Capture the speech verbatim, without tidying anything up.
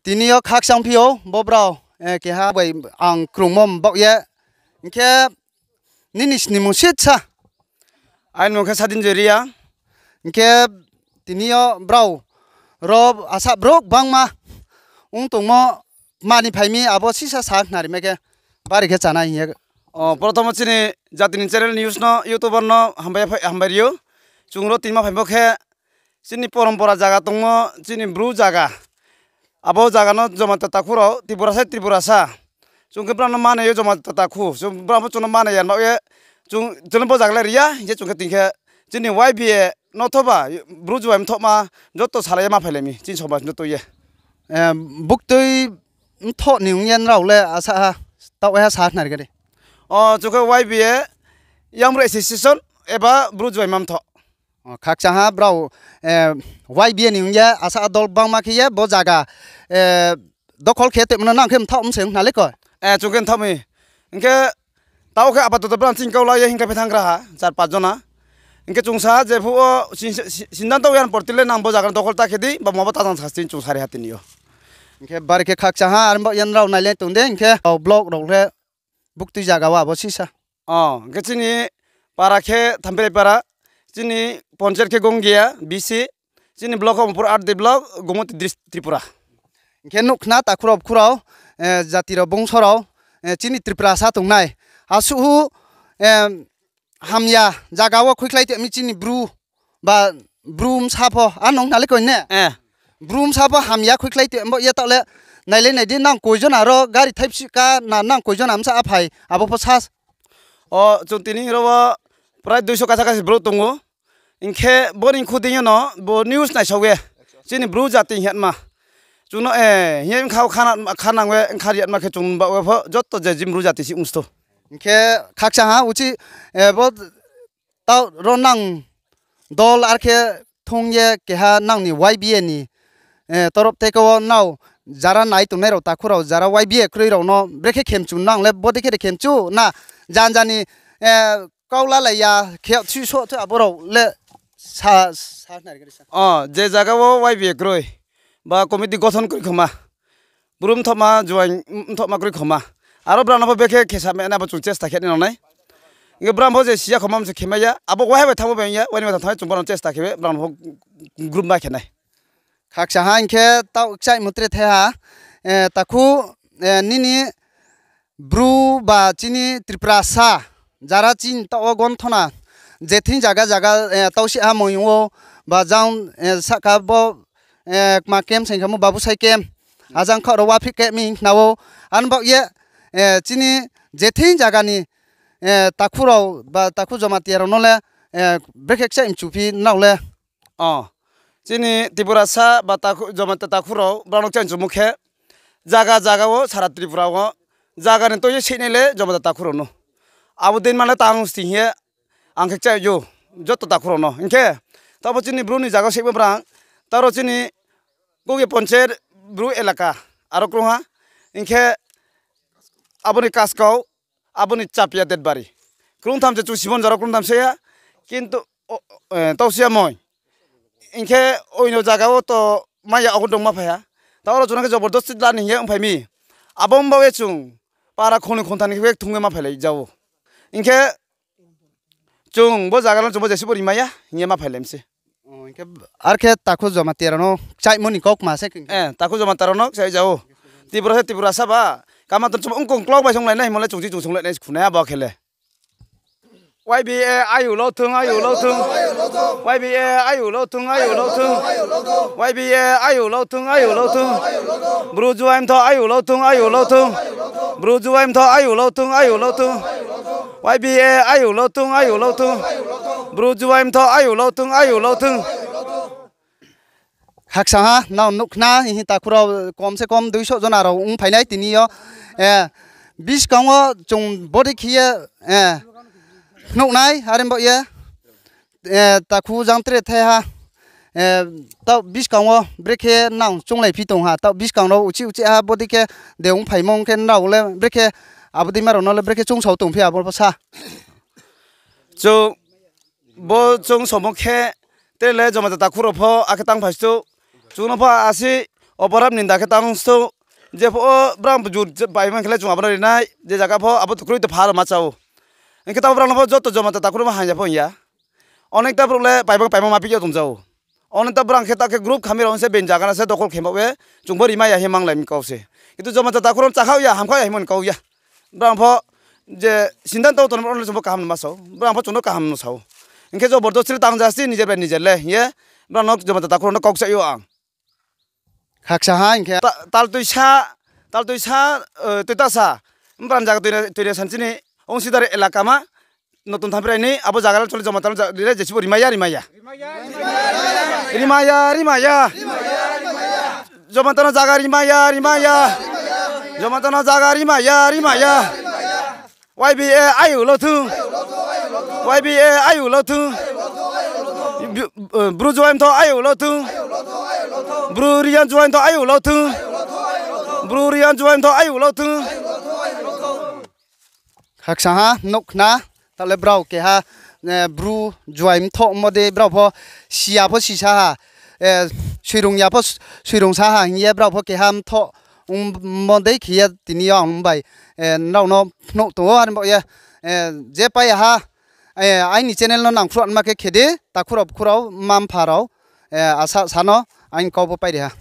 Tini yo khakchang phi ou, bo brao, eh, keha bai ang krungmo baoh ye. Hing khe nini snimung sisa? Aini mung khe Sadin Joy Reang. Hing khe tini yo brao ro asa brouh gbangma ong tongmo mani phai mi abo sisa sa khnari mai khe bari khe chánai hing ye. O, prothom wo chini jati ni channel news no, YouTuber no hambai phai, hambai ri ou. Chung ro tinima phaimo khe chini porompora zaga tongmo, chini Bru zaga. Abo zaga no Jamatia takhu rao, Tripura sai Tripura sa. Chung khe brao no manai yo Jamatia takhu. Chung brao pho chung no manai ya, ma ye chung, chung no bo zaga le ri ya, hing khe chung khe tini khe chini Y B A no thoba, Bru juai mthohma, joto salai ye ma phailai mi, chini somaj no tui ye. Eh, buktui mthoh ni ong ye nrao le asa ha, taoh ha sa khnari khe di. O, chung khe Y B A, Young Bru Association, eba Bru juai ma mthoh. O, khakchang ha brao, eh, Y B A ni ong ye asa dol gbangma khe ye bo zaga, eh, dokhol khe toimo no nang khe mthaoh mse ong khna le ko. Eh, chung khe mthaoh mi. Hing khe taoh khe apatoto brao chini kau la ye hing khe phaithang gra ha, char panch jona. Hing khe chung sa je phuh wo sin-, sin-, sindan tong yan porti le nang bo zaga no dokhol ta khe di, ba mo bo ta jang sa chini chung sari ha tini yo. Hing khe bari khe khakchang ha, are bo yan rao nai le tong de, hing khe o block rao le buktui zaga wo abo sisa. O, hing khe chini para khe Thampirai para, chini ponchayat khe Gongia, B C, chini block khe Omorpur R D block, Gomoti dis-, Tripura. Hing khe nuh khna takhu rao bkhu rao, eh, jati rao bungso rao, eh, chini Tripura sa tongnai. Asuh hu, eh, hamya zaga wo khuikhlai tong mi chini Bru, ba Bru bsa pho, a nung khna le koi ne? Eh. Bru bsa pho hamya khuikhlai tong bo ye taoh le, nai le nai di nang koi jona ro gari thaipsi ka na nang koi jona bsa a phai, abo pho sa. O, chung tini ro wo prai duiso kasa kasi brouh tong ou. Hing khe bo ni khu dei yo no bo news naisao ye. Chini Bru jati hingma. Chung no, eh, hing ye bkha wo khana, khanang ye bkha ri yatma khe chung ba we pho joto je jim Bru jati si ongsto. Hing khe khakchang ha uchih, eh, bo taoh ro nang dol ar khe thung ye keha nang ni Y B A ni, eh, torop theke wo nrao jara nai tongnai rao takhu rao jara Y B A kroi rao no brekhe khemchu nang le bodei khe de khemchu na janja ni, eh, kau lalai ya khe thuisoh thu abo rao le sa, sa nari khe sa. O, je zaga wo Y B A kroi ba committee gothon kroi khoma. Bru mthohma, juai mthohma kroi khoma. Aro brao no pho bekhe khesa mena bo chung chesta khe nai nang nai. Hing khe brao pho je siya khoma mse khemai ya. Abo waiha bai thanngmo bai ya, waini bai thanng chung brao no chesta khe brao no pho group ma khe nai. Khakchang ha hing khe taoh kchaihmo tre thai ha, eh, takhu, eh, nini Bru ba chini Tripura sa, jara chini taoh wo gonthona, je thing zaga zaga, eh, taoh si ha moyong wo, ba jang, eh, sahka bo, eh, kma camp saing khamo babusai camp, ajang khaoh rao waphi khe mi khna ou, ano baoh ye, eh, chini je thing zaga ni, eh, takhu rao ba takhu Jamatia rao no le, eh, brekhe kchaih mchu phi nrao le. O, chini Tripura sa ba takhu, Jamatia takhu rao brao no kchaih mchumo khe, zaga zaga wo sara Tripura wo, zaga ni tui ye seinai le Jamatia takhu rao no. Abo dei ma le tang sing ye, ang khe kchaih ou, joto takhu rao no. Hing khe, taoh bo chini Bru ni zaga seimo brang, taoh ro chini Kuki ponchayat Bru elaka, aro krung ha, hing khe abo ni Kaskau, abo ni Chapia Detbari. Krungtham se chung Sibon jara krungtham se ya, kintu, o, eh, taoh si ya moi. Hing khe oino zaga wo to mai ya, ogon dong ma phai ha. Taoh ro chung no khe jobordosti la ni hing ye ongphai mi. Abo ong baoh ye chung para khongnoi khongtham ni khe thung ye ma phailai ja ou. Hing khe chung bo zaga no chung bo jesi bo rimai ya hing ye ma phailai mi se. O, hing khe ar khe takhu Jamatia rao no kchaihmo ni kau kma se khe. Eh, takhu Jamatia rao no kchaih ja ou. Tripura se Tripura sa ba. Kama tong chung ongkong klok bai songlai nai himo le chung chi chung songlai nai khunai abo khe le. Y B A ayu lo thung, ayu lo thung. Y B A ayu lo thung, ayu lo thung. Y B A ayu lo thung, ayu lo thung. Bru juai mthoh ayu lo thung, ayu lo thung. Bru juai mthoh ayu lo thung, ayu lo thung. Y B A ayu lo thung, ayu lo thung. Bru juai mthoh ayu lo thung, ayu lo thung. Khakchang ha, nrao nuh khna, hing takhu rao kom se kom duiso jona rao ongphai nai tini yo. Eh, buskang wo chung bodei khe ye, eh, nuh nai, are baoh ye. Eh, takhu jang tre thai ha. Eh, taoh buskang wo brekhe nang chounglai phi tong ha, taoh buskang rao uchih uchih ha, bodei khe de ongphaimo ong khe nrao le brekhe abo deima rao no le brekhe choungsao tong phi abo pho sa. Chung bo chung somo khe, tre le Jamatia takhu rao pho akhe tang phai stu. Chung no pho asi Oborab ninda khe tang sthou, jepho o brang jut paimang khe le chung abo no ri nai, je zaga pho abo to kroi to pha rao ma chá ou. Hing khe taoh brang no pho joto Jomata takhu rao ma hamya pho hing ya. Onekta brouh le paimang paimang ma phi ya tong ja ou. Onekta brang khe ta khe group khami rao se being zaga no se dokol khe ma ye, chung pho rimai ya hing ye manglai mi kau se. Kintu Jomata takhu rao no chakhaoh ya, hamkhaoh ya hingmo ni kau ya. Brang pho je sindan tong tong no chung pho kaham no ma sa ou, brang pho chung no kaham no sa ou. Hing khe jobordosti le tang jasti nijer bai nijer le hing ye, brang no Jomata takhu rao no kau kchaih ou ang. Khaksa ha hing khe. Ta-, taltui sa, taltui sa, eh, tui ta sa. Brang zaga tuina, tuina san chini, ongsidari elaka ma, Notun Thamprai ni, abo zaga le chole Jomata no za-, ri le jesibo rimai ya, rimai ya. Rimai ya, rimai ya. Jomata no zaga rimai ya, rimai ya. Jomata no zaga rimai ya, rimai ya. Y B A ayuh lo thung. Y B A ayuh lo thung. Bru-, eh, Bru Juaimtho ayuh lo thung. Bru Reang Juaimtho ayuh lo thung. Bru Reang Juaimtho ayuh lo thung. Khaksa ha, nuh khna, taoh le brao keha, eh, Bru Juaimtho mo dei brao pho siya pho sisa ha, eh, soirung ya pho s-, soirung sa ha hing ye brao pho keha mthoh ongmo dei khe ye tini yo ang bai, eh, nrao no phnuh tong ou, are bo ye, eh, je pai ya ha, eh, aini channel no nangkhruh ma khe khe di, takhu rao bkhu rao, mma mpha rao, eh, asa sa no, aini kau pho pai ri ha.